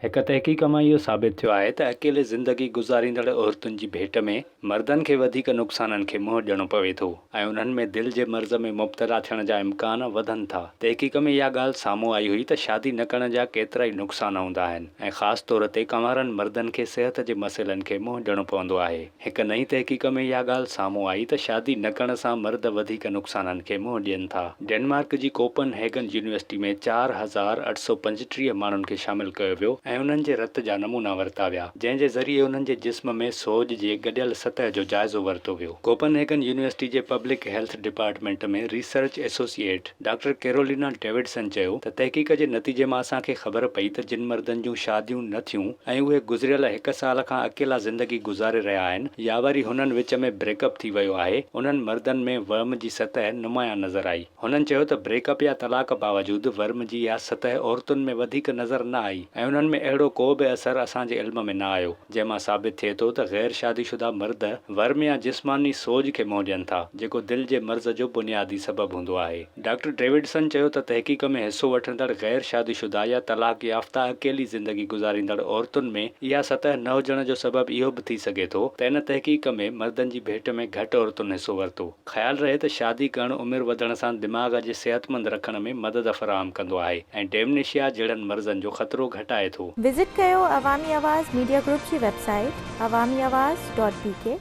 هڪ تحقيق مان اهو ثابت ٿيو آهي ته اڪيلي زندگي گذاريندڙ عورتن جي ڀيٽ ۾ مردن کي وڌيڪ نقصانن کي منهن ڏيڻو پوي ٿو ۽ انهن ۾ دل جي مرض ۾ مبتلا ٿيڻ جا امڪان وڌن ٿا. تحقيق ۾ اها ڳالهه سامهون آئي هئي ته شادي نه ڪرڻ جا ڪيترائي نقصان هوندا آهن ۽ خاص طور تي ڪنوارن مردن کي صحت جي مسئلن کي منهن ڏيڻو پوندو آهي. هڪ نئين تحقيق ۾ اها ڳالهه سامهون آئي ته شادي نه ڪرڻ سان مرد وڌيڪ نقصانن کي منهن ڏين ٿا. ڊينمارڪ جي ڪوپن هيگن يونيورسٽي ۾ 4835 ماڻهن کي شامل ڪيو ويو ۽ انهن جي رت جا نمونا ورتا ويا، جنهن جي ذريعي انهن جي جسم ۾ سوڄ جي گڏيل سطح جو جائزو ورتو ويو. ڪوپن هيگن يونيورسٽي جي public health department ۾ research associate doctor Carolina Davidsen چيو ته تحقيق جي نتيجي مان اسان کي خبر پئي ته جن مردن جون شاديون نه ٿيون ۽ اهي گذريل هڪ سال کان اڪيلا زندگي گذاري رهيا آهن يا وري هنن وچ ۾ بريڪ اپ ٿي ويو آهي انهن مردن ۾ ورم جي سطح نمايان نظر آئي. هنن چيو ته بريڪ اپ يا طلاق باوجود ورم جي اها سطح عورتن ۾ وڌيڪ نظر نه آئي ۽ انهن ۾ اهڙو ڪو به اثر اسان جي علم ۾ نه آيو. جنهن مان ثابت ٿئي ٿو ته غير شادي شده مرد ورم يا جسماني سوڄ کي منهن ڏين ٿا، جيڪو دل جي مرض جو بنيادي سبب هوندو آهي. ڊاڪٽر ڊيوڊسن چيو ته تحقيق ۾ حصو وٺندڙ غير شادي شده يا طلاق يافته اڪيلي زندگي گذاريندڙ عورتن ۾ اها سطح نه هجڻ جو سبب اهو به ٿي سگهي ٿو ته ان تحقيق ۾ مردن جي ڀيٽ ۾ گهٽ عورتن حصو ورتو. خيال رهي ته شادي ڪرڻ عمر وڌڻ سان دماغ جي صحتمند رکڻ ۾ مدد فراهم ڪندو آهي ۽ ڊيمنيشيا جهڙن مرضن جو خطرو گهٽائي ٿو. وزٽ ڪيو عوامي آواز ميڊيا گروپ جي website Awami Awaz dot B K.